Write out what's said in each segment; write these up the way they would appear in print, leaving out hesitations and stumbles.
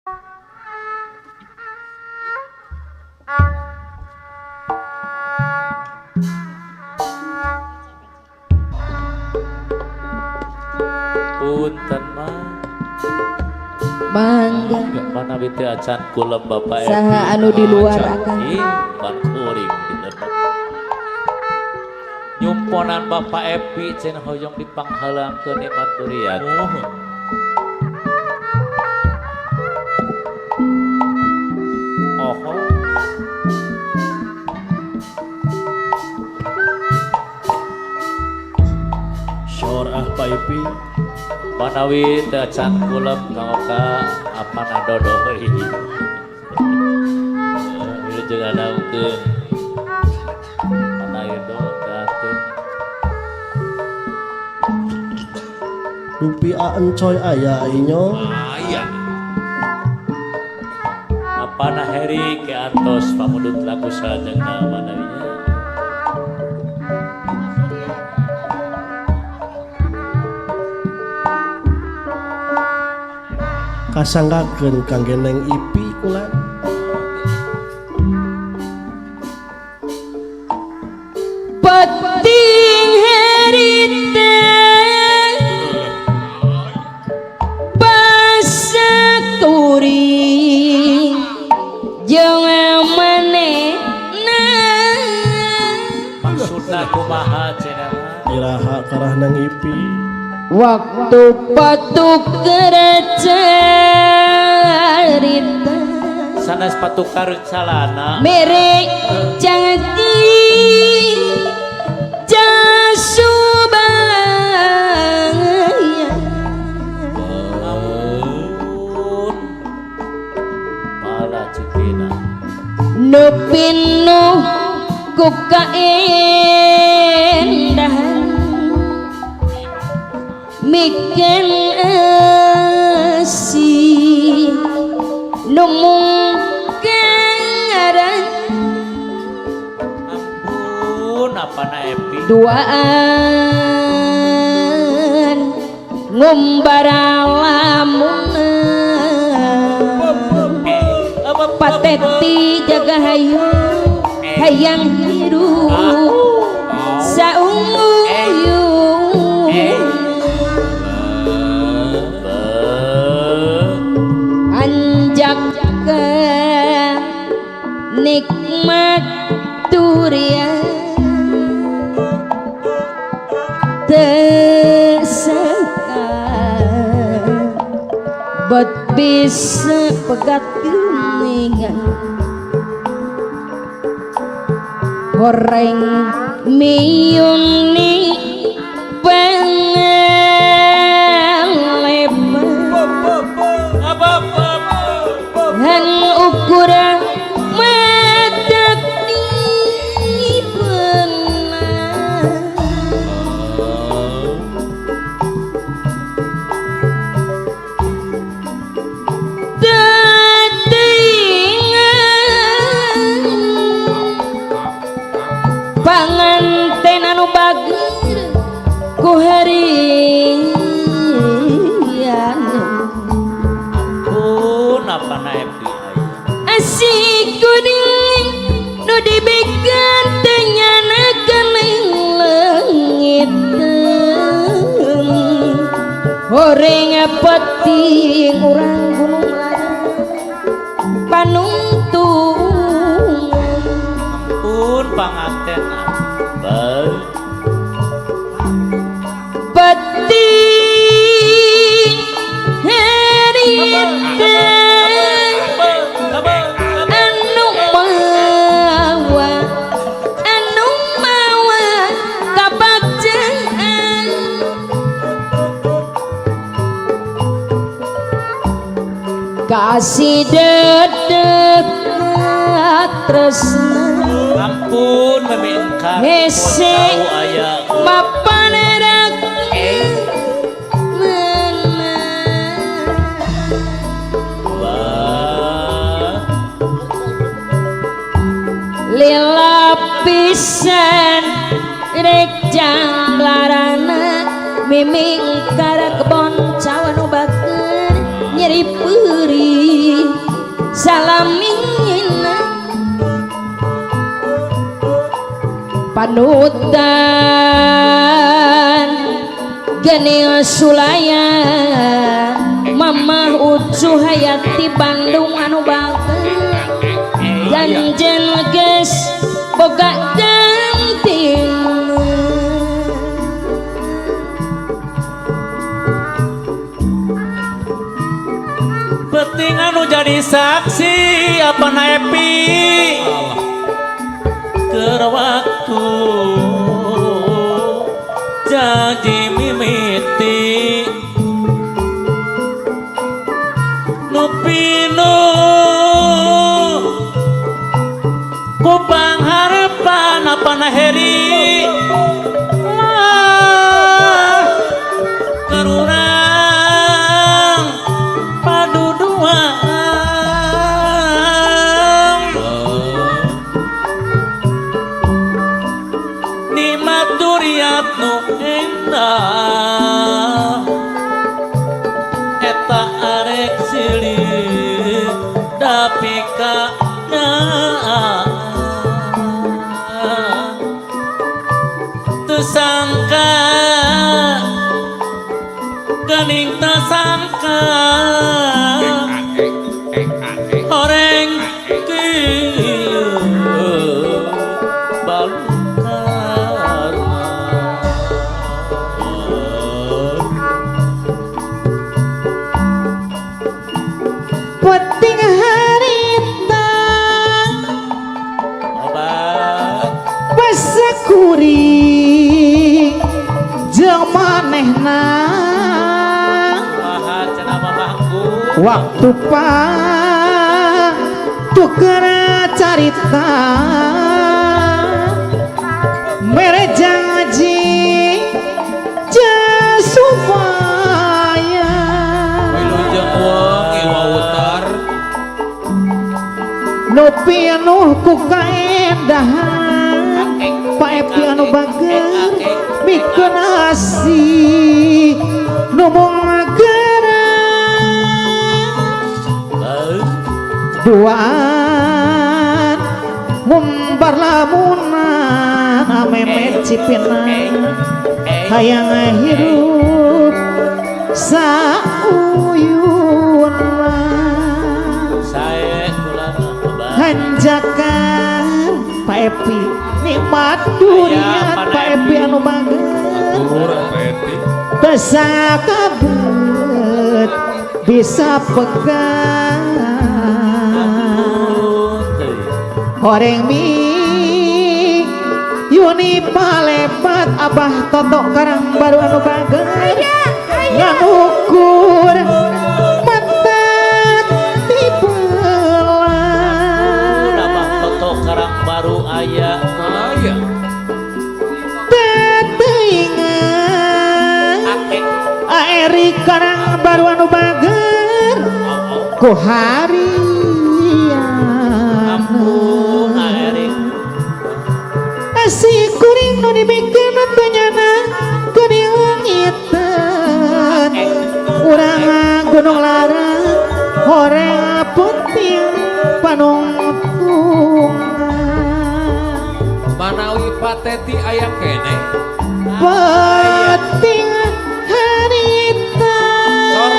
Punten mah. Mangga. Manawi teu acan kulem Bapak Epi. Saha anu di luar akang? Ih, pan kuring di lebet. Nyumponan Bapak Epi cenah hoyong dipanghalangkeun nikmat duriat. Oh. Syor ah Pak Epi. Manawi teu acan kulem kanggo ka apana dodoi. Wilujeng ngadamkeun. Mana ieu teu. Dupi a encoy aya inyo. Aya. Apana Heri ke antos pamundut lagu salajengna manawinya. Kasanggakeun kangge Neng Ipi kula. Peting harita pasakuri jeung manehna. Maksudna kumaha cenah mah? Iraha karah Neng Ipi. Waktu patuk carita Sanes patukar calana. Mere janji jasubaya. Ampun. Malah citina. Nu pinuh ku kaendahan mikeun asih nu mungkaran. Ampun apana Epi. Duaan ngumbara lamunna pateti jaga hayang hayang hirup saunguyung anjak ke nikmat durian tesaka bet bisa pegat geningan goreng miyuni pangaleman han ukuran madak di benak tetingan panganten anu bager ku harian. Ampun apana Epi aya. Asik kuning nu dibikin teu nyanakeun leungit horeng peting urang gunung larang panungtung. Ampun panganten. Peting harita anu mawa anu mawa kabagjaan kasih dedek tresna. Ampun memi engkar. Hese. Aya. Mapan rak mana. Wah. Lila pisan rek janglarana miming kara kebon cawan nu bager nyeri peurih. Panutan Geni Sulaya Mamah Ucu Hayati Bandung anu bager Ganjen geus boga ganti. Penting anu jadi saksi apa Epi keur waktu janji mimiti nu pinuh ku pangharepan apa Heri mah keur urang paduduan nikmat duriat nu endah eta arek silih dapika teu sangka geuning teu sangka horeng kieu balukarna. Penting harita Obat pasakuri jeung manehna kumaha cenah mamahku waktu tuker carita mere janji supaya wilujeng wengi wawutar nu pinuh ku kaendahan Pak Epi anu bager mikeun asih nu mung duaan ngumbar lamunan amemet cipina hayang hirup sauyuna sae kula obat hanjakan Pak Epi nikmat durian Pak Epi anu bager tesa kabet bisa pegang horeng mi Yuni palepat Abah Toto Karang Baru anu bager nganukur mata tipelan Abah Toto Karang Baru aya Aya. teteingan Aeri Karang Baru anu bager ku harian ampun Erik si kuring nu dibikeun teu nyana geuning leungiteun urang Gunung Larang horeng penting panungtungan Manawi pateti aya keneh. Penting harita sor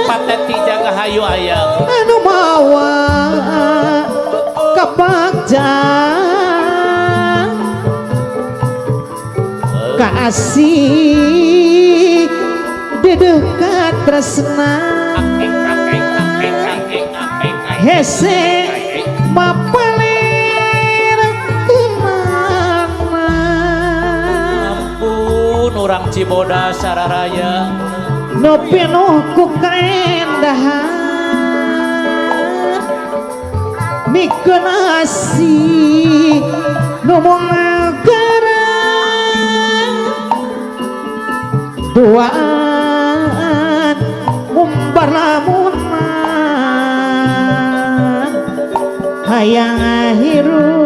pateti jaga hayu aya anu mawa kabagjaan kaasih dedeuh katresna hese mapaler tunana ampun urang Cibodas sararaya nu pinuh ku kaendahan mikeun asih nu mung duaan ngumbar lamunan hayang hirup